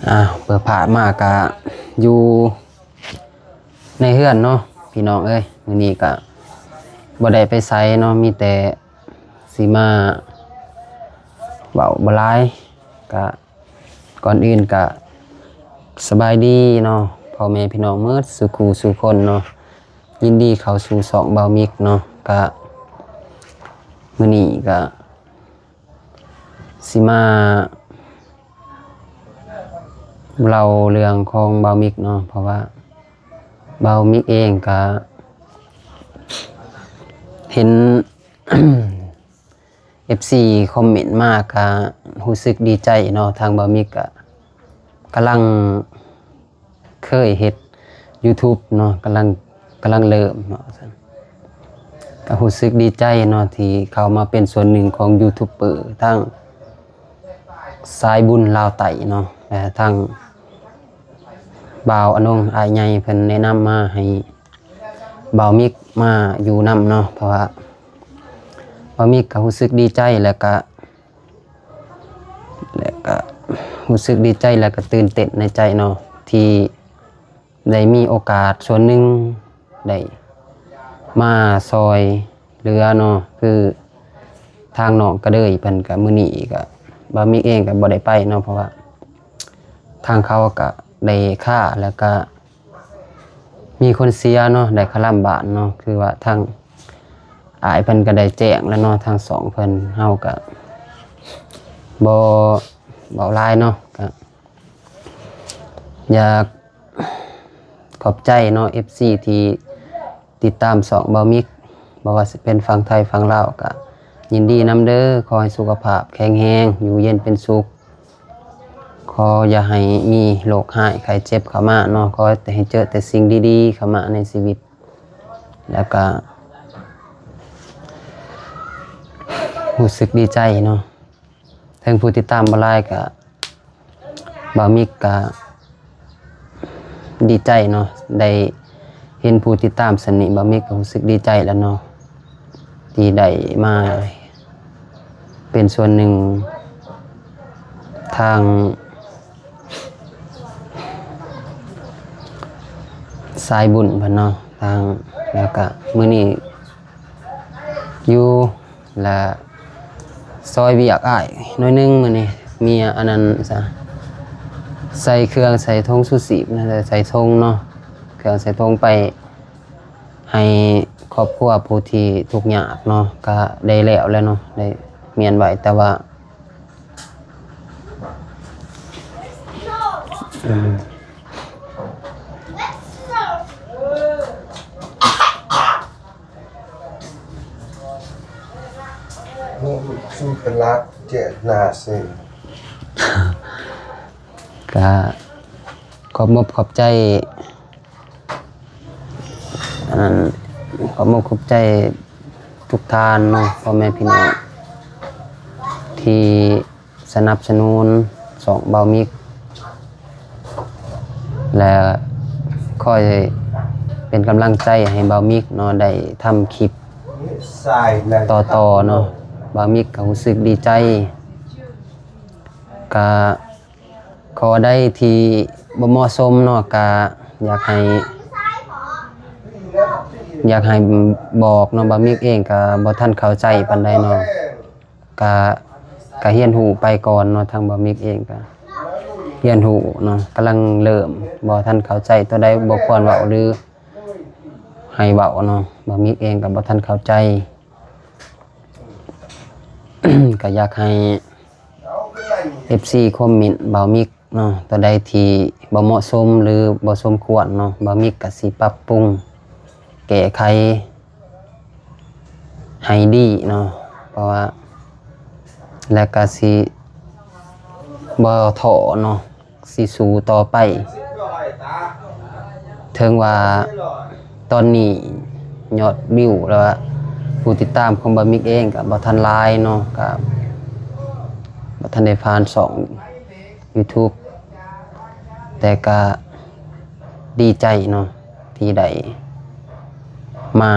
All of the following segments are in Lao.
ອ້າວ ເປີດພາບມາກະຢູ່ໃນເຮືອນເນາະພີ່ນ້ອງເອີຍ. ມື້ນີ້ກະບໍ່ໄດ້ໄປໃສເນາະ ມີແຕ່ຊິມາເວົ້າບໍ່ຫຼາຍ. ກະ ກ່ອນອື່ນກະສະບາຍດີເນາະ ພໍ່ແມ່ພີ່ນ້ອງໝົດສູ່ຄູ່ສູ່ຄົນເນາະ. ຍິນດີເຂົ້າສູ່ຊ່ອງບ່າວມິກເນາະ. ກະມື້ນີ້ກະຊິມາເລົ່າເລື່ອງຂອງບ່າວມິກເນາະ ເພາະວ່າບ່າວມິກເອງກະເຫັນ ເອັຟຊີຄອມເມັນມາກະຮູ້ສຶກດີໃຈເນາະ. ທາງບ່າວມິກກະກຳລັງເຄີຍເຮັດຢູທູບເນາະ ກຳລັງ ກຳລັງເລີ່ມເນາະ ກະຮູ້ສຶກດີໃຈເນາະ ທີ່ເຂົ້າມາເປັນສ່ວນໜຶ່ງຂອງຢູທູບເບີທາງສາຍບຸນລາວໃຕ້ເນາະ ແລະ ທາງ ບ່າວອານົງ ອ້າຍໃຫຍ່ເພິ່ນແນະນຳມາໃຫ້ບ່າວມິກມາຢູ່ນຳເນາະ. ເພາະວ່າບ່າວມິກກະຮູ້ສຶກດີໃຈ ແລະກະ ແລະກະຮູ້ສຶກດີໃຈ ແລະກະຕື່ນເຕັ້ນໃນໃຈເນາະ ທີ່ໄດ້ມີໂອກາດສ່ວນໜຶ່ງ ໄດ້ມາຊ່ອຍເຫຼືອເນາະ ຄືທາງນ້ອງກະເດີຍເພິ່ນກະ ມື້ນີ້ກະບ່າວມິກເອງກະບໍ່ໄດ້ໄປເນາະ ເພາະວ່າທາງເຂົາກະໄດ້ຄາ ແລ້ວກະມີຄົນເສຍເນາະ ໄດ້ຄາລຳບ້ານເນາະ. ຄືວ່າທາງອ້າຍເພິ່ນກະໄດ້ແຈ້ງແລ້ວເນາະ ທາງຊ່ອງເພິ່ນ ເຮົາກະບໍ່ເວົ້າຫຼາຍເນາະ ກະ ຢາກຂອບໃຈເນາະ ເອັຟຊີທີ່ຕິດຕາມຊ່ອງບ່າວມິກ ບໍ່ວ່າຊິເປັນຝັ່ງໄທຝັ່ງລາວກະຍິນດີນຳເດີ. ຂໍໃຫ້ສຸຂະພາບແຂງແຮງ ຢູ່ເຢັນເປັນສຸກ ຂໍຢ່າໃຫ້ມີໂລກຮ້າຍໄຂ້ເຈັບເຂົ້າມາເນາະ ຂໍແຕ່ໃຫ້ເຈີແຕ່ສິ່ງດີໆເຂົ້າມາໃນຊີວິດ ແລ້ວກະຮູ້ສຶກດີໃຈເນາະ. ເຖິງຜູ້ຕິດຕາມບໍ່ຫຼາຍກະ ບ່າວມິກກະດີໃຈເນາະ ໄດ້ເຫັນຜູ້ຕິດຕາມສ່ຳນີ້ ບ່າວມິກກະຮູ້ສຶກດີໃຈແລ້ວເນາະ ທີ່ໄດ້ມາເປັນສ່ວນໜຶ່ງທາງສາຍບຸນເພິ່ນເນາະ ທາງ ແລ້ວກະມື້ນີ້ ຢູ່ ແລະ ຊ່ອຍວຽກອ້າຍໜ້ອຍໜຶ່ງມື້ນີ້ ມີອັນນັ້ນຊະ ໃສ່ເຄື່ອງໃສ່ຖົງຊູຊີບນະ ໃສ່ຖົງເນາະ ເຄື່ອງໃສ່ຖົງໄປໃຫ້ຄອບຄົວຜູ້ທີ່ທຸກຍາກເນາະ ກະໄດ້ແລ້ວແຫຼະເນາະ ໄດ້ມ້ຽນໄວ້ ແຕ່ວ່າ ອືມ ສູ້ເປັນຫຼັກ ເຈດນາເຊ ກະຂອບມົກຂອບໃຈ ອັນນັ້ນ ຂອບມົກຂອບໃຈທຸກທ່ານເນາະ ພໍ່ແມ່ພີ່ນ້ອງທີ່ ສະໜັບສະໜູນຊ່ອງບ່າວມິກ ແລະ ຄອຍເປັນກຳລັງໃຈໃຫ້ບ່າວມິກເນາະ ໄດ້ທຳຄລິບຕໍ່ໆເນາະ. ບ່າວມິກກະຮູ້ສຶກດີໃຈ ກະຂໍ້ໃດທີ່ບໍ່ເໝາະສົມເນາະ ກະຢາກໃຫ້ ຢາກໃຫ້ບອກເນາະ. ບ່າວມິກເອງກະບໍ່ທັນເຂົ້າໃຈປານໃດເນາະ. ກະ ກະຮຽນຮູ້ໄປກ່ອນເນາະ, ທາງບ່າວມິກເອງກະຮຽນຮູ້ເນາະ, ກຳລັງເລີ່ມ ບໍ່ທັນເຂົ້າໃຈ ຕົວໃດບໍ່ຄວນເວົ້າ ຫຼື ໃຫ້ເວົ້າເນາະ, ບ່າວມິກເອງກະບໍ່ທັນເຂົ້າໃຈ. ກະຢາກໃຫ້ເອັຟຊີຄອມເມັນບ່າວມິກເນາະ, ຕົວໃດທີ່ບໍ່ເໝາະສົມ ຫຼື ບໍ່ສົມຄວນເນາະ, ບ່າວມິກກະຊິປັບປຸງແກ້ໄຂ ໃຫ້ດີເນາະ, ເພາະວ່າ ແລະກະຊິບໍ່ທໍ້ເນາະ, ຊິສູ້ຕໍ່ໄປ. ເຖິງວ່າຕອນນີ້ຍອດວິວ ແລະ ຜູ້ຕິດຕາມຂອງບ່າວມິກເອງກະບໍ່ທັນຫຼາຍເນາະ, ກະບໍ່ທັນໄດ້ຜ່ານຊ່ອງຢູທູບ, ແຕ່ກະດີໃຈເນາະ ທີ່ໄດ້ມາ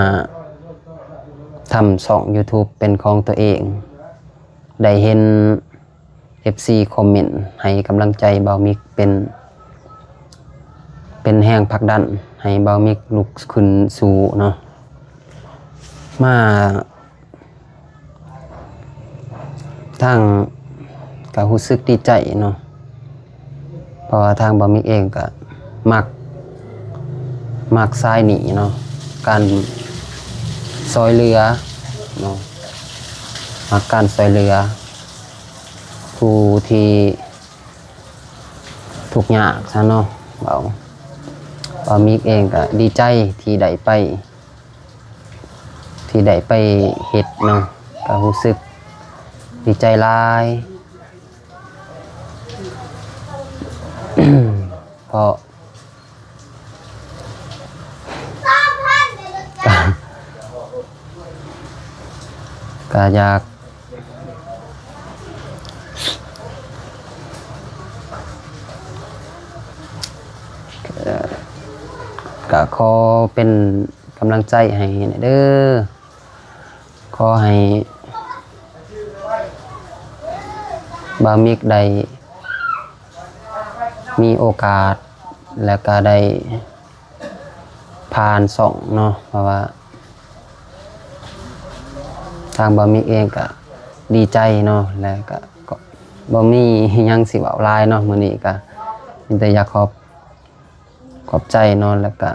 ທຳຊ່ອງຢູທູບເປັນຂອງຕົວເອງ, ໄດ້ເຫັນ ອບຊີຄອມເມັນໃຫ້ກຳລັງໃຈບ່າວມິກ ເປັນ ເປັນແຮງຜັກດັນໃຫ້ບ່າວມິກລຸກຂຶ້ນສູ້ເນາະ. ມາ ທາງ ກະຮູ້ສຶກດີໃຈເນາະ ເພາະວ່າທາງບ່າວມິກເອງກະມັກ ມັກສາຍນີ້ເນາະ ການຊ່ອຍເຫຼືອເນາະ ມັກການຊ່ອຍເຫຼືອຜູ້ທີ່ທຸກຍາກຊະເນາະ. ເວົ້າ ບ່າວມິກເອງກະດີໃຈທີ່ໄດ້ໄປ ທີ່ໄດ້ໄປເຮັດເນາະ ກະຮູ້ສຶກດີໃຈຫຼາຍ ເພາະ ກະ ກະຢາກ ກະຂໍເປັນກຳລັງໃຈໃຫ້ແດ່ເດີ້. ຂໍໃຫ້ບ່າວມິກໄດ້ມີໂອກາດ ແລະກະໄດ້ຜ່ານຊ່ອງເນາະ ເພາະວ່າທາງບ່າວມິກເອງກະດີໃຈເນາະ ແລະກະ ກະບໍ່ມີຫຍັງຊິເວົ້າຫຼາຍເນາະ. ມື້ນີ້ກະມີແຕ່ຢາກຂອບ ຂອບໃຈເນາະ ແລ້ວກະ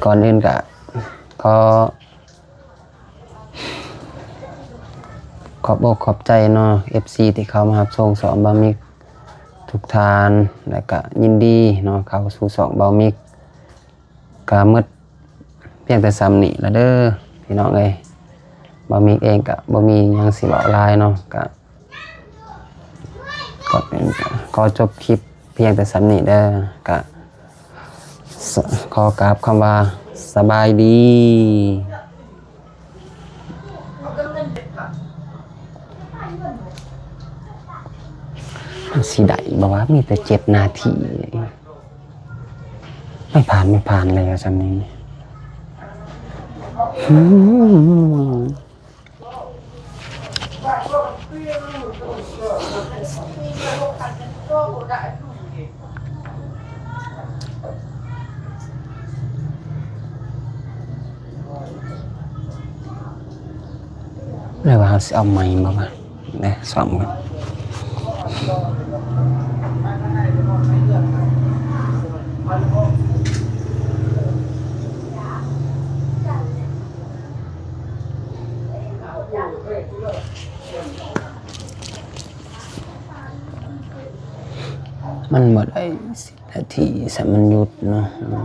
ກ່ອນອື່ນກະຂໍຂອບອົກຂອບໃຈເນາະ ເອັບຊີ ທີ່ເຂົ້າມາຮັບຊົມຊ່ອງບ່າວມິກທຸກທ່ານ ແລ້ວກະຍິນດີເນາະ ເຂົ້າສູ່ຊ່ອງບ່າວມິກ. ກະໝົດພຽງແຕ່ສ່ຳນີ້ລະເດີ້ພີ່ນ້ອງເອີຍ. ບ່າວມິກເອງກະບໍ່ມີຫຍັງຊິເວົ້າຫຼາຍເນາະ ກະ ກໍ ຂໍຈົບຄລິບພຽງແຕ່ສ່ຳນີ້ເດີ້. ກະ ສ- ຂໍກາບຄຳວ່າສະບາຍດີ. ມັນຊິໄດ້ບໍ່ວະ? ມີແຕ່ເຈັດນາທີ. ໄມ່ຜ່ານ ໄມ່ຜ່ານແລ້ວສ່ຳນີ້. ຫຼືວ່າເຮົາຊິເອົາໄມ້ບໍ່ວະ? ເດ້ ຊອມກ່ອນ. ມັນບໍ່ໄດ້ສິບນາທີ ຊະມັນຢຸດເນາະ. ບໍ່